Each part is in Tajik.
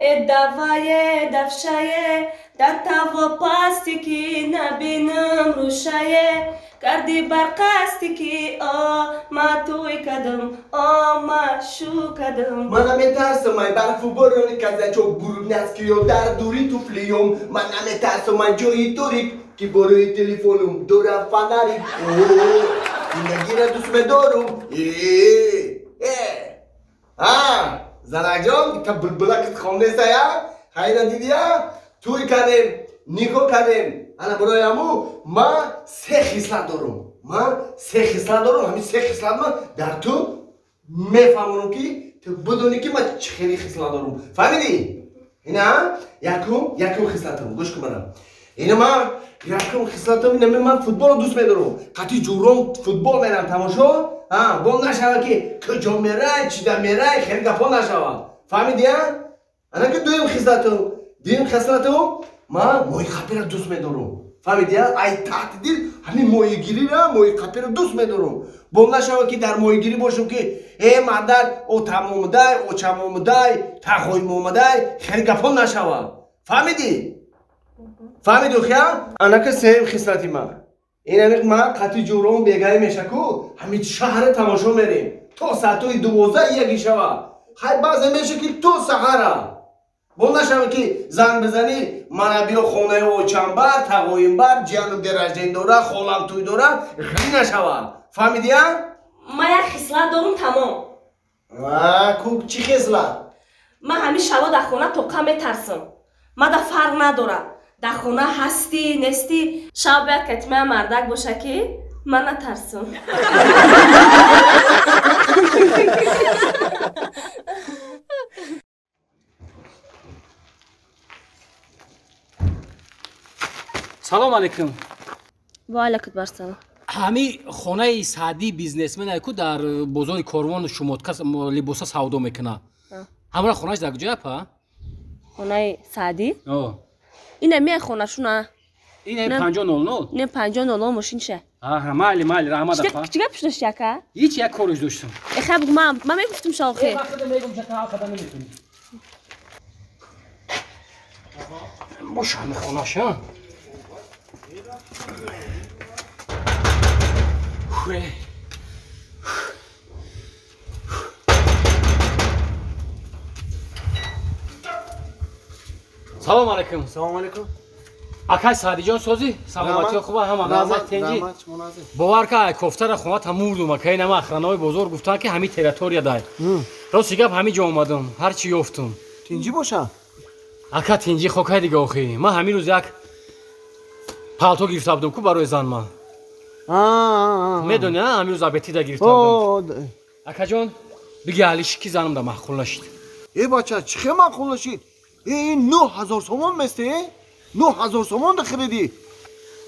Давае давшае, да таво пасти ки набинам рӯшае, карди бар қасти ки о ма туй кадам, о ма шу кадам. Ман наметарсам ай барфу борони, казачок бурубнаскиё дар дури туфлиём. Ман наметарсам ай ҷои торик, ки борои телефонум дорам фонарик. Зиндагиро дӯст медорум. А занакҷон, та булбулакат хондесая, хайна дидия, туй кардем, никоҳ кардем. Ана барои ҳаму ман се хислат дорум, ман се хислат дорум. Ҳамин се хислат ман дар ту мефаҳмонам, ки ту бидонӣ, ки ман чӣ хели хислат дорум. Фаҳмидӣ? Ина якум хислатам, гӯш кун манам. Ина ман якум хислатам ина, ман футболро дӯст медорам. Қатъи ҷурон футбол мерам тамошо. Бо нашава, ки куҷо мерай, чида мерай, хеле гапҳо нашава. Фаҳмидия? Ана ки дуюм хислатам, дуюм хислатам, ман моҳиқапиро дӯст медорам. Фаҳмидия? Ай таҳти дил ҳамин моҳигирира, моҳиқапиро дӯст медорам. Бо нашава, ки дар моҳигирӣ бошам, ки э мардак отам омадай, очам омадай, тағоим омадай, хеле гапҳо нашава. Фаҳмидӣ? Фаҳмиду хия? Анака сеюм хислати ман ин, ман қатъи ҷурон бегаӣ мешаку, ҳамин шаҳра тамошо мерем то соатҳои 12 яки шава. Хай, баъзе меша, ки то саҳара. Бо нашава, ки занг бизанӣ, мана биё хонаи очамбар, тағоимбар, ҷиянум день рождения дора, холам тӯй дора, хеле нашава. Фаҳмидия? Ман як хислат дорум, тамом. Ку чӣ хислат? Ман ҳамин шабо дар хона тоқа метарсам. Ман да фарқ надорам, дар хона ҳастӣ, нестӣ. Шаб бояд катимаи мардак боша, ки ман натарсам. Салом алейкум. Ва алайкум барсалом. Ҳами хонаи Саъдии бизнесменае ку дар бозори Корвону шумотка либоса савдо мекунад, ҳамра хонааш дар куҷоя, па? Хонаи Саъдӣ ина меай хонашуна. Ина 5000. Не, 5000 мошинша. Аҳа, майли, майли, раҳмат, апа. Чӣ гап шудаш, яка? Ҳеч, як кориш доштам. Э, хай бугу, ман мегуфтум шохе. Ман худам мегум, ча та қадам наметунӣ. Боша ҳами хонаша. Хуе. Салом алейкум. Салом алейкум. Акай Саъдиҷон, созӣ? Саломатиё хуба, ҳама раҳмат, тенҷӣ. Бовар ка, кофтара хоната мурдум, акай нама охранаои бозор гуфтанд, ки ҳамин территория дай. Рости гап, ҳамин ҷо омадам, ҳар чӣ ёфтум. Тинҷӣ боша? Ака, тинҷӣ хокай дига охи. Ман ҳамин рӯз як палто гирифта будам ку барои зан ман. Медони, ҳамин рӯз абетида гирифта будам. Акаҷон, биги алиши, ки занам да маъқул нашид. Э бача, чӣ хел маъқул нашид? Э, ин 9000 сомон месте, 9000 сомон да харидӣ.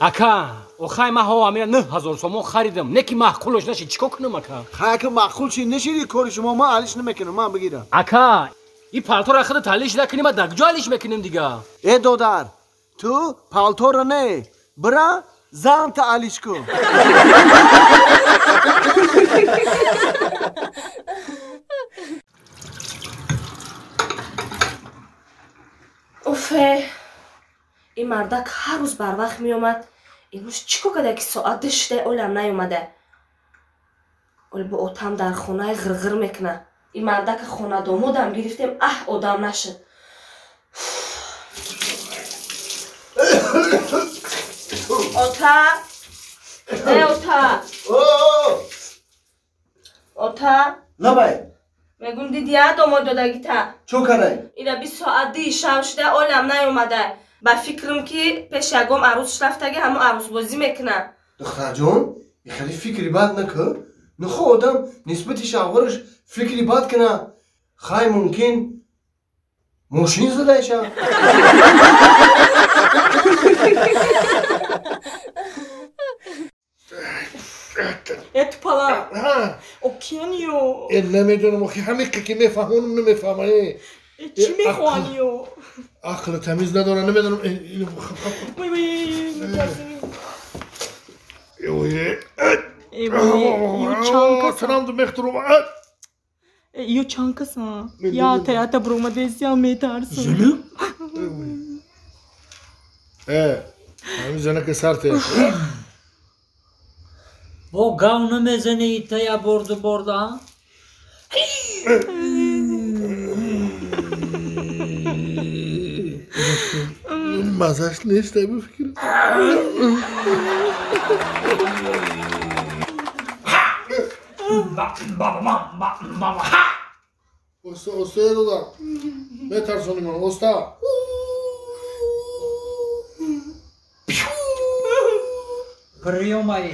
Ака, охай ман ҳо амира 9000 сомон харидам, не ки маъқулаш нашид, чӣ кор кунам, ака? Хай, ака маъқул шид, нашиди, кори шумо, ман алиш намекунам, ман бигирам. Ака, ин палтора худат алиш накунӣ, ман дар куҷо алиш мекунем дига? Э додар, ту палтора не, бира занта алиш кун. Уфе, ин мардак ҳар рӯз барвақт меомад, имрӯз чӣ кор карда, ки соат ду шуда, олам наёмада? Оли бо отам дар хонаи ғирғир мекунад. Ин мардака хонадомодам гирифтем, аҳ, одам нашуд. Ота, э ота, ота. Лабай. Мегум, дидия домод додагита? Чо кардай? Ина 20 соат ди шав шуда, олам наёмада. Ба фикрам, ки пеш ягом арӯсш рафтаги, ҳамон арӯсбозӣ мекунад. Духтарҷон, хеле фикри бад накун. Нахо одам нисбати шавҳараш фикри бад кунад? Хай, мумкин мошин задайша. Э тупала, океаниё. Э, намедонам, охи, ҳамиқе ки мефаҳмонам, намефаҳма. Э, чӣ мехоҳаниё? Ақли тамиз надора, намедонам. Вой, вой. Ой. Трамду мехтурум. Ё чанд касан? Я таята бромадесия метарсам. Зинак? Ҳамин занака сарте. Бо гав намезани тая борду борда? Мазаш нест, ай бификр. Оста, оста дода. Метарсони ман, оста. Приёмай.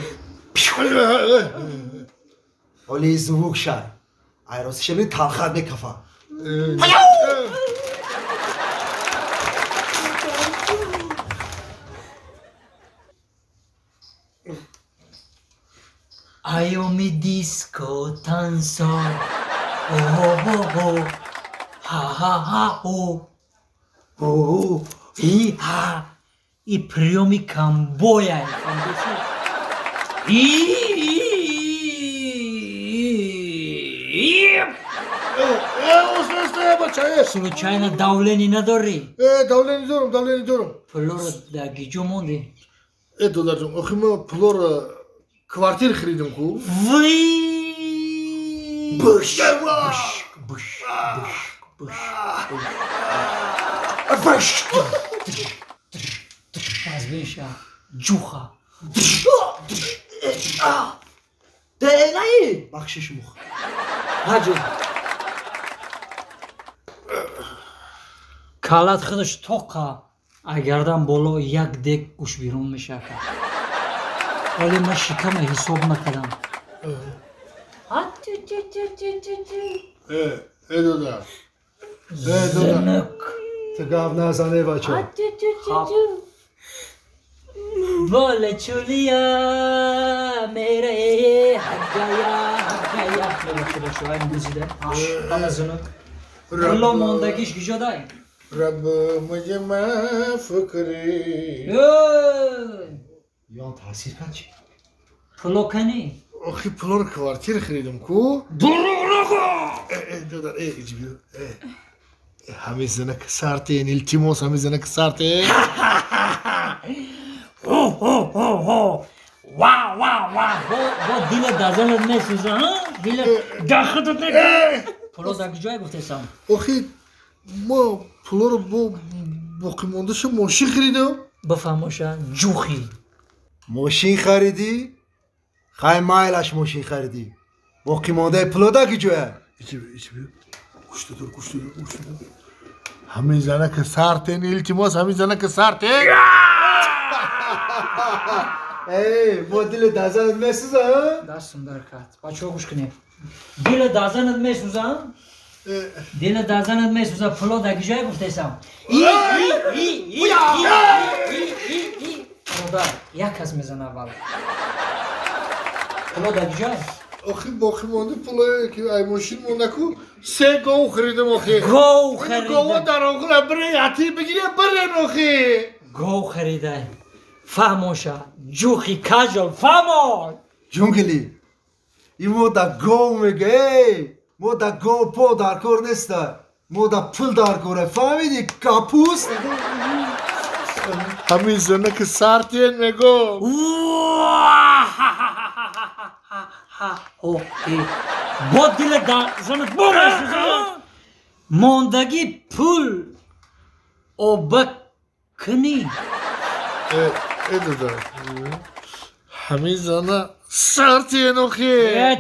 Оли звук шай. Ай ростишеми талхат мекафа. Айоми диско тансо. О-хо-хо-хо. Ха-ха-ха-хо. О-хо. И-ха. И приёми камбоя. Случайно давление надорӣ? Давление дорам, давление дорам. Пулоро дар гиҷо мондӣ? Додарҷон, охи ман пулоро квартир харидам ку. Вый! Буш! Буш! Буш! Буш! Буш! Аз беша ҷуха. Денаи! Бахшиш мух. Ҳаҷо. Калат худаш тоқа агардан боло як дек гӯш берун мешавад. Вале ман шикама ҳисоб накардам. Дода. Дода. Ту гап назане бача. Боле чулия мере ҳагая ҳагая. Мебахшед бачаҳо, айн гузида. Ана зунук. Пуло мондагиш гиҷо дай? Раб муҷе маф кри. Ён таъсир кард чи? Пуло кани? Охи пулоро квартир харидам ку. Дурӯғ нагӯ! Додар, иҷбиё. Ҳамин занака сартен, илтимос, ҳамин занака сартен. Хо-хо-хо-хо. Ва, ва, ва. Бо дила дазанат месӯза, ҳа? Дила дахатат не. Пуло дар куҷое гуфтесам? Охи мо пулоро бо боқимондаша мошин харидам. Бифаҳмоша, ҷухӣ. Мошин харидӣ? Хай майлаш мошин харидӣ. Боқимондаи пуло дар куҷоя? Гӯштадор, гӯштадор, гӯштадор. Ҳамин занака сартен, илтимос, ҳамин занака сартен. Эй, бо дили дазанат месӯза, ҳа? Дастум дар кард. Бачаҳо гӯш кунед. Дили дазанат месӯза? Дили дазанат месӯза, пуло дар куҷое гуфтесам? Бародар, як кас мезана аввал. Пуло дар куҷое? Охи боқимонда пулое ки ай мошин монда ку, се гов харидам охи. Гов харида. Гова дар оғла бире, ати бигире, бирен охи. Гов харида. Фаҳмоша, ҷухи кажол, фаҳмон! Ҷунгли, и мо да гов мега, эй! Мо да гов по дар кор неста. Мо да пул дар кора, фаҳмиди? Капуст? Ҳамин занака сартен мегӯм. Бо дила занат бомесӯза? Мондагӣ пул оба кунӣ. Дода, ҳамин зана сартен охи.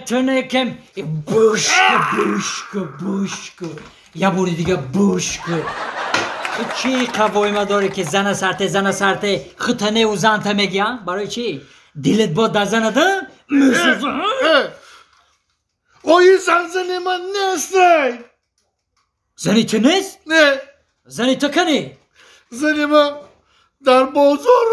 Ту некем бушку, бушку, бушку. Я бори дига бушку. Чӣ қавоима дорӣ ки зана сарте, зана сарте, хутаневу занта мегӯям? Барои чӣ? Дилет бо дар занада месӯза? Ои зан зани ман нестай. Зани ту нест? Не. Зани ту кани? Зани ман дар бозор.